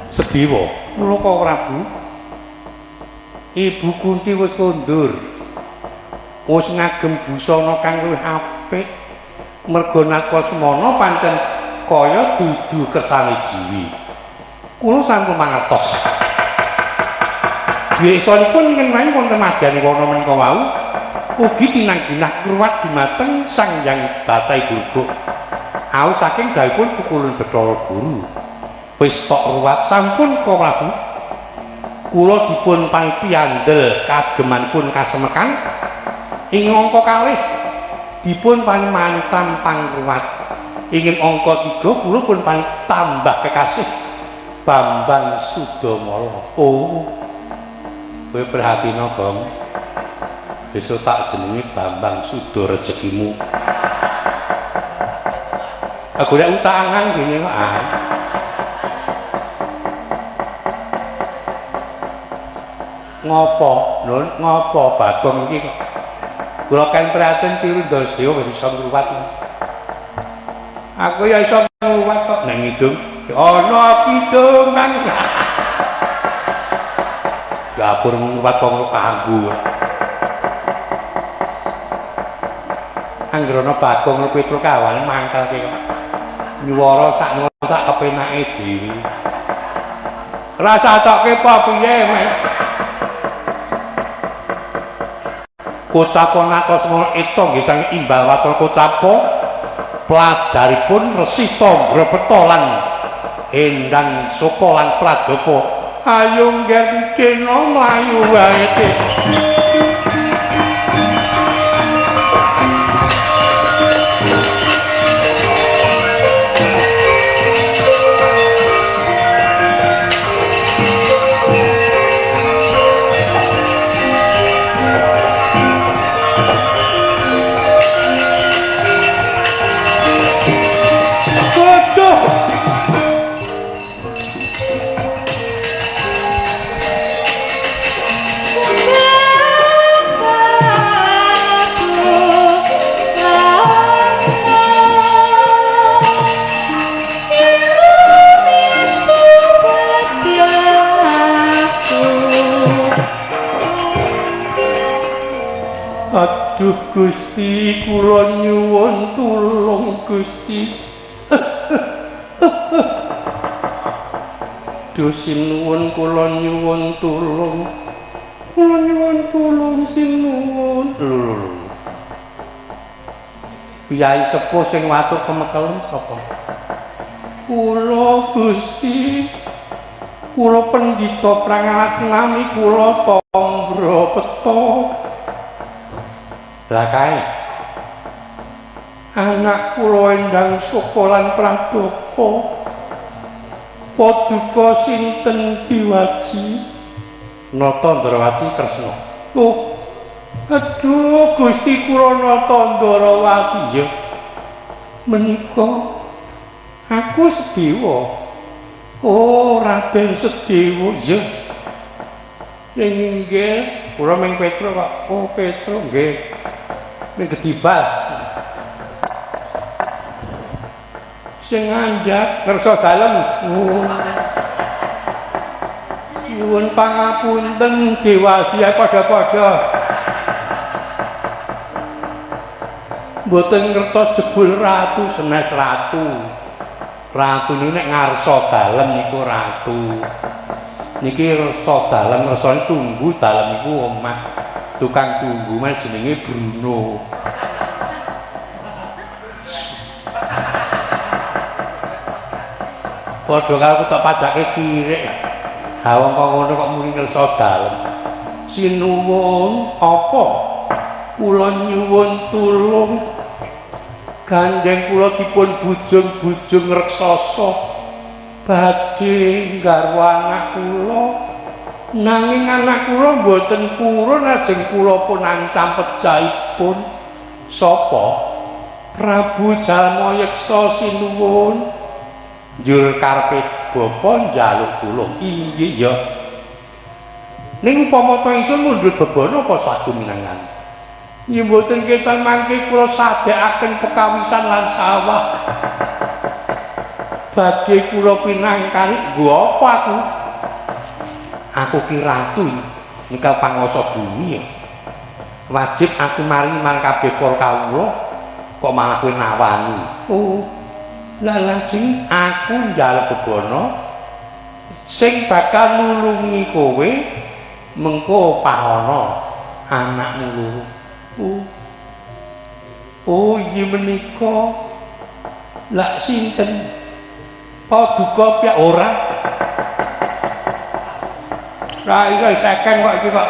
Sediwa, Mulaka Prabu, Ibu Kunti wis kondur, wis ngagem busana kang luwih apik, merga nalika semana pancen kaya dudu kersane dhewe. Kula sampun mangertos. Biyasanipun ngenani wonten majane wana menika wau ugi tinangginah kruwat dumateng Sang Hyang Bathari Durga. Awit saking dawuhipun pukulun Bathara Guru. Wis tok ruwat sampun ka Prabu. Kula dipun pangpiyandel kagemanipun kasemekang ing angka kalih dipun paring mantan pangruwat. Ing angka 3 kula pun paring tambah kekasih Bambang Sudamala. Oh. Kowe prihatina, Gong. Besok tak jenengi Bambang Suda rezekimu. Aku golek utangan gini kok. Ah. Ngopo, Nun? Ngopo Bagong iki kok? Kula kan prihatin tiru Ndasdewa ben iso ngruwat. Aku ya iso ngruwat kok nang ngidung. Ana kidungan. Dapur ngruwat kok kanggo. Angger ana Bagong Petruk kawane mangkel ki kok. Nyuwara sak nyuwara sak kepenake dhewe. Rasa tokke apa piye, Mas? Kocapa Natasma eca nggih sang imbal waca kocapa pelajaripun Resi Tambrapeta lan Endang Soka lan Pradapa. Ayo ngger dina mlayu wae. Aduh Gusti, kula nyuwun tulung Gusti. Duh sinuwun, kula nyuwun tulung. Kula nyuwun tulung sinuwun. Lho lho lho. Piyai sepuh sing watuk kemekelen sapa? Kula Gusti. Kula pendhita prangalas nami kula Tombro Peto. Lah kae anak kula endang Saka lan Pradapa. Paduka sinten diwaji? Nata Ndrawati Kresna. Oh. Aduh Gusti kula Nata Ndrawati ya. Menika aku Sedewa. Oh, Raden Sedewa ya. Ing inggih kula ming Petro kok. Oh, Petro nggih. Ming gedibal. Sing ngandhap ngersa dalem. Oh. Nyuwun pangapunten dewasi padha-padha. Mboten ngertos jebul ratu senes ratu. Ratu niku nek ngarsa dalem niku ratu. Niki resa dalem ngersane tunggu dalem niku omah. Tukang tunggu mah jenenge Bruno. Padha karo aku tak padake kirik. Ha wong kok ngono kok muni ngersa dalem. Sinuwun apa? Kula nyuwun tulung. Gandeng kula dipun bujung-bujung reksasa. Badhe nggarwa anak kula. Nanging anak kula mboten purun ajeng kula pun ancam pejahipun. Sapa? Prabu Jalma Yeksa sinuwun. Njur karepe bapa njaluk tulung. Inggih ya. Ning upama ta ingsun mundhut bebana apa sagu minangan? Nggih mboten ketan mangke kula sadhekaken pekawisan lan sawah. Badhe kula pinangkani nggo apa aku? Aku ki ratu nika panguwasa bumi ya. Wajib aku maringi marang kabeh para kawula kok malah kowe nawani. Oh. Lah lajeng aku njaluk bebana sing bakal nulungi kowe mengko pahana anakmu loro. Oh. Oh inggih menika. Lah sinten? Paduka piyak ora? Ra iso seken kok iki kok.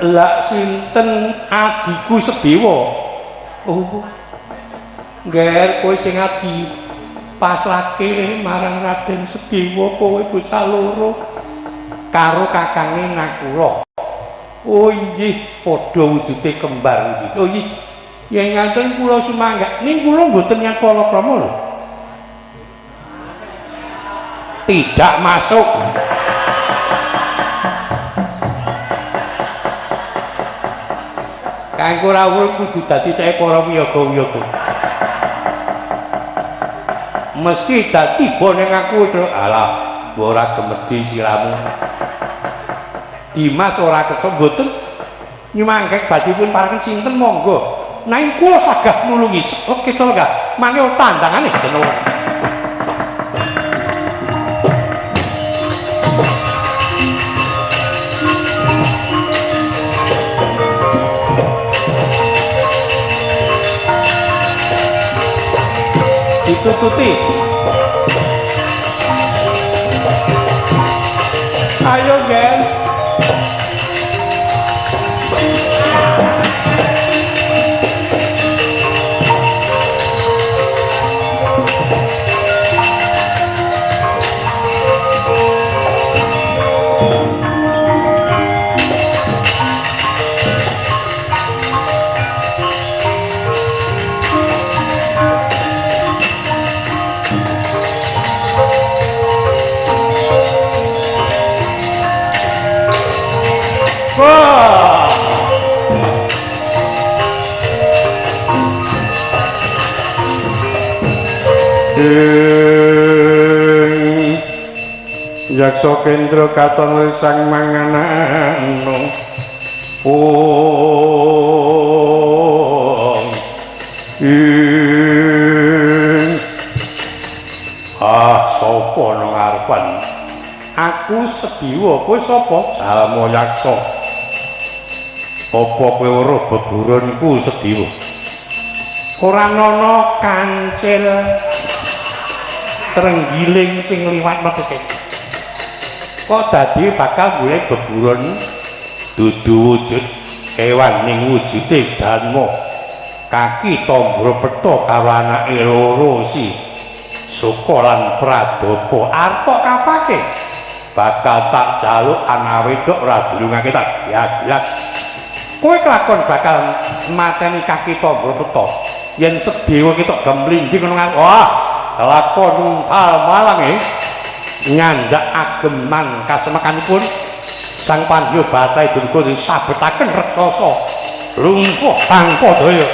Lah sinten adiku Sedewa? Oh. Ngger kowe sing adi pasrahke marang Raden Sedewa kowe bocah loro karo kakange Nakula. Oh inggih padha wujude kembar wujude. Oh inggih. Yen ngaten kula sumangga. Ning kula mboten nyang palakrama lho. Tidak masuk. Kanggo rawuh kudu dadi ceke para wiyaga-wiyaga. Mesti dadi tiba ning aku, Tru. Alah, ora gemedi siramu. Dimas ora kersa mboten nyumanggek badhipun paraken sinten monggo. Nanging kula sagah nulungi. Oke, coba mangke tandangane mboten. Ditututi. Ayo, Gen. Yaksa Kendra katon sang manganano. Ong ing. Ah, sapa nang ngarepan? Aku Sediwa, kowe sapa? Salma Yaksa. Apa kowe weruh beburonku Sediwa? Ora ana kancil trenggiling sing liwat metuke. Kok dadi bakal golek beburon dudu wujud kewan ning wujude dharma. Kaki Tombro Peta karo anake loro si Suka lan Pradapa arep kapake bakal tak jaluk anak wedok ora durungake tak giat-giat. Kowe kelakon bakal mateni Kaki Tombro Peta. Yen Sedewa ketok gemlinding ngono wah, lakon untal malang nyandak ageman kasemekanipun Sang Pandya Bathara Durga disabetaken raksasa lumpuh tanpa daya.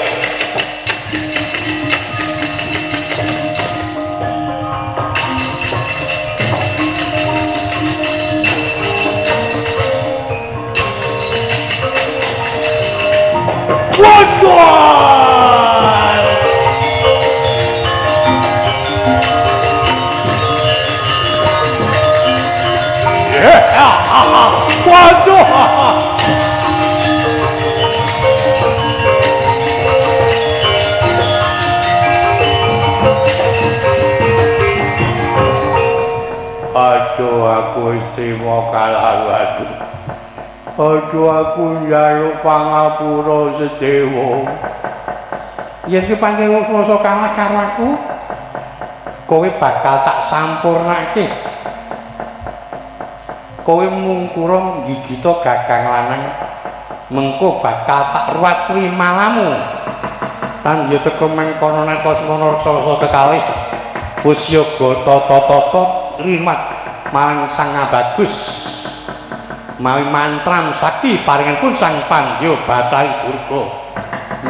Waduh. Aduh aku istimewa kalah waduh. Aduh aku njaluk pangapura Sedewa. Yen ki pancen rasa kalah karo aku, kowe bakal tak sampurnake. Kowe mungkura gigita gagang lanang, mengko bakal tak ruwat trimalamu. Lan ya teka mengkono nalika semono raksasa kekalih wis yoga tata-tata rimat marang Sang Bagus. Mawi mantram sakti paringan pun Sang Pandya Bathara Durga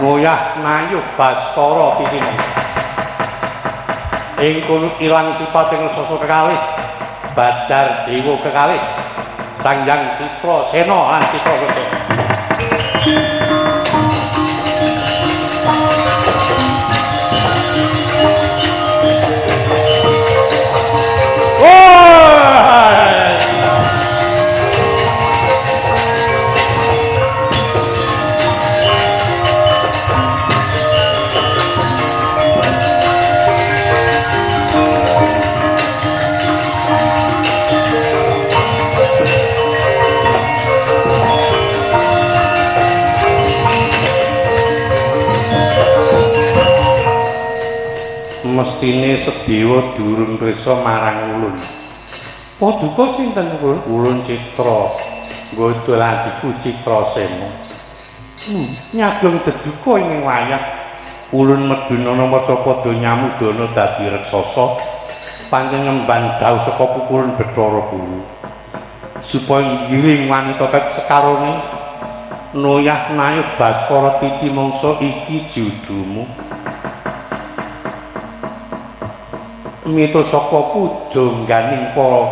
ngoyah nayuh Baskara titi mangsa. Ing kono ilang sipate raksasa kekalih Badar Dewa kekalih Sang Hyang Citra Sena lan Citra Gada. Mestine Sedewa durung prisa marang ulun. Paduka sinten ulun? Ulun Citra. Nggodol adhiku Citra Sena. Nyadong deduka ing wayah. Ulun medunana maca padha nyamudana dadi raksasa. Pancen ngemban dawuh saka pukulun Bathara Guru. Supaya ngiring wanita kang sekarone noyah nayuh Baskara titi mangsa iki judumu. Miturut saka pujangganing para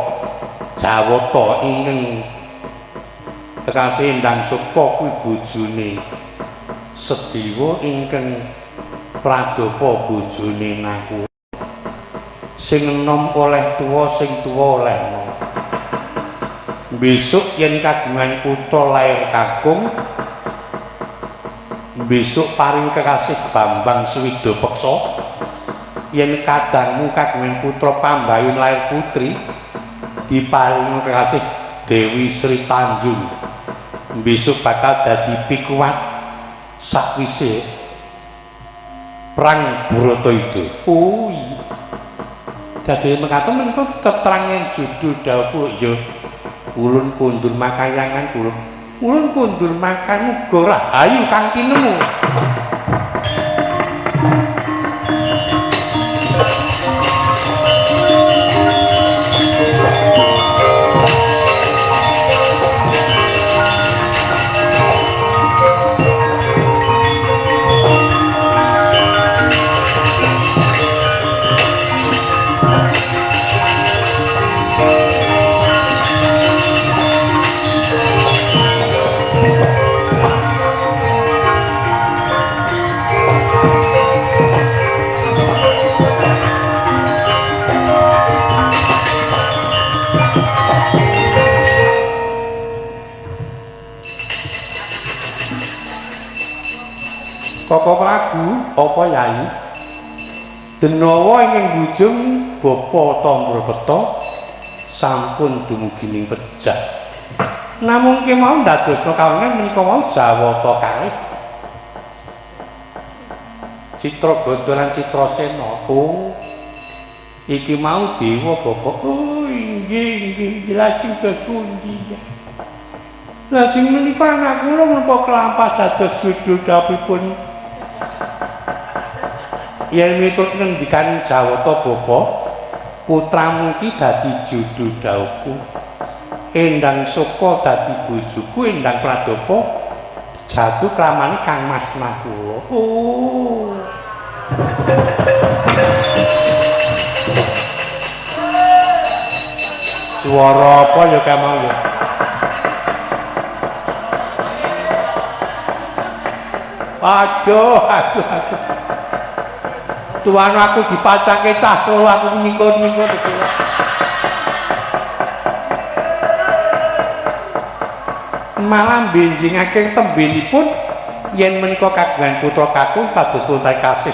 Jawata ingkang kekasih Endang Suka kuwi bojone Sediwa ingkang Pradapa bojone Nakula. Sing enom oleh tuwa, sing tuwa oleh enom. Besok yen kagungan putra lair kakung, besok paring kekasih Bambang Swida Peksa. Yen kadangmu kagungan putra pambayun lair putri, diparingi kekasih Dewi Sri Tanjung. Besok bakal dadi pikuwat sakwise perang Bharatayuda. Oh iya. Dadi mekaten menika tetrangen judul dawuh ya ulun kundur makayangan ulun. Ulun kundur makan uga rahayu kang tinemu. Koko Prabu, apa Yai? Denawa ingkang bujung Bapa Tambrapeta sampun dumugi ning pejah. Namung kemawon ndadosna kawongan menika wau Jawata kalih. Citragada lan Citrasena. Oh. Iki mau dewa Bapak. Oh, inggih inggih lajeng dos pundi. Lajeng menika anak kula menapa kelampah dados judul dapipun. Yen miturut ngendikaning Jawata Bapa, putramu iki dadi judul dhawuhku. Endang Suka dadi bojoku, Endang Pradapa jatuh kramane Kang Mas kula. Oh. Suara apa ya kamau ya? Aduh, aduh, aduh. Tuan aku dipacake cah Solo aku nyingkur-nyingkur. Malah benjingake tembenipun yen menika kagungan putra kakung kados putra kasih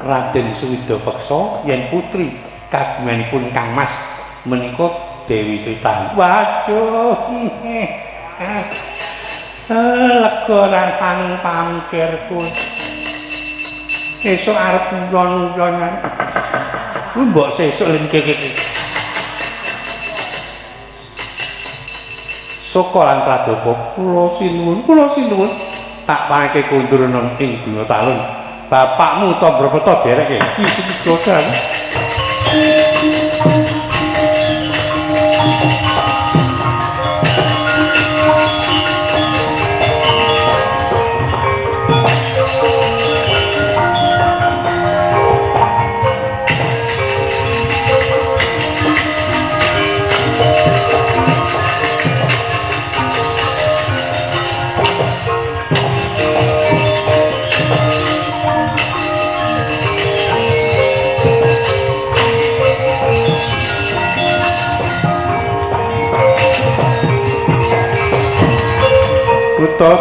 Raden Suwida Peksa, yen putri kagunganipun Kang Mas menika Dewi Sri. Waduh. Lega rasane pamikirku. Esuk arep uyon-uyonan. Kuwi mbok sesuk len keke. Suka lan Pradapa kula sinuwun tak pangke kondur nang ing Bima Talun. Bapakmu Tambrapeta dereke iki sing dosan.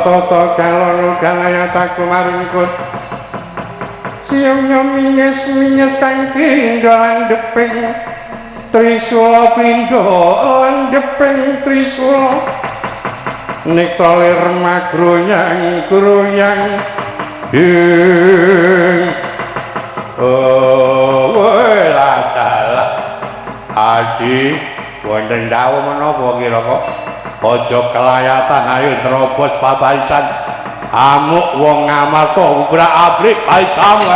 Tata kalono kalayata kumaringkut siung minges minges kang pindha landheping trisula pindha landheping trisula nekta lir magroyang groyang ing oh la aji wonten dawuh menapa kira kok aja kelayatan ayo terobos papaisan amuk wong Ngamarta obrak-abrik paisamu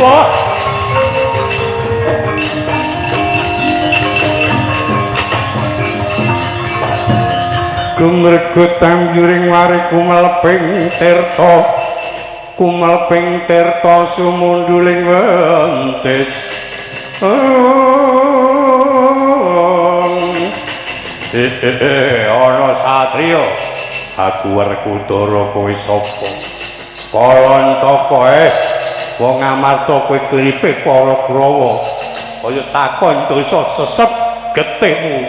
Wah. Gumregut tamjuring wari kumeleping tirta, kumeleping tirta sumunduling wentis. Ana satriya, aku Werkudara kowe sapa? Kalantaka wong Ngamarta kowe klipe para Kurawa kaya takon dosa sesep getihmu.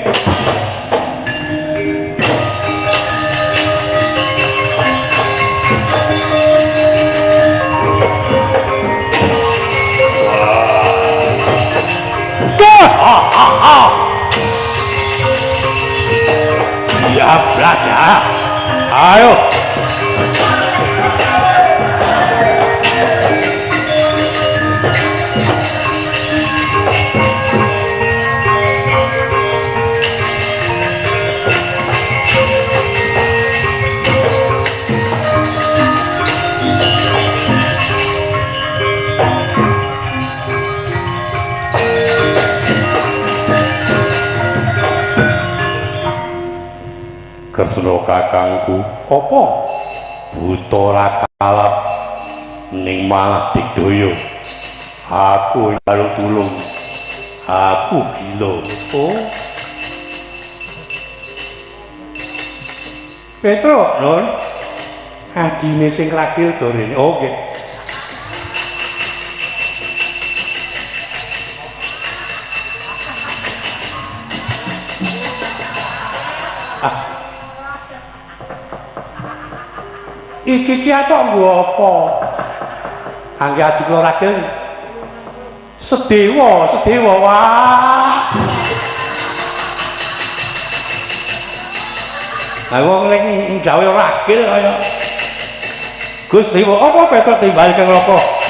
Ya belajar. Ayo. Kresna kakangku. Apa? Buta ora kalap ning malah digdaya. Aku njaluk tulung. Aku gila. Oh. Petro, Nun, adine sing ragil do rene. Oh, nggih. Ah. Iki ki atok nggo apa? Angge adi kula ragil. Sedewa, sedewa wah. Lah wong ning gawe ragil kaya Gusti apa Petro timbal kang loko?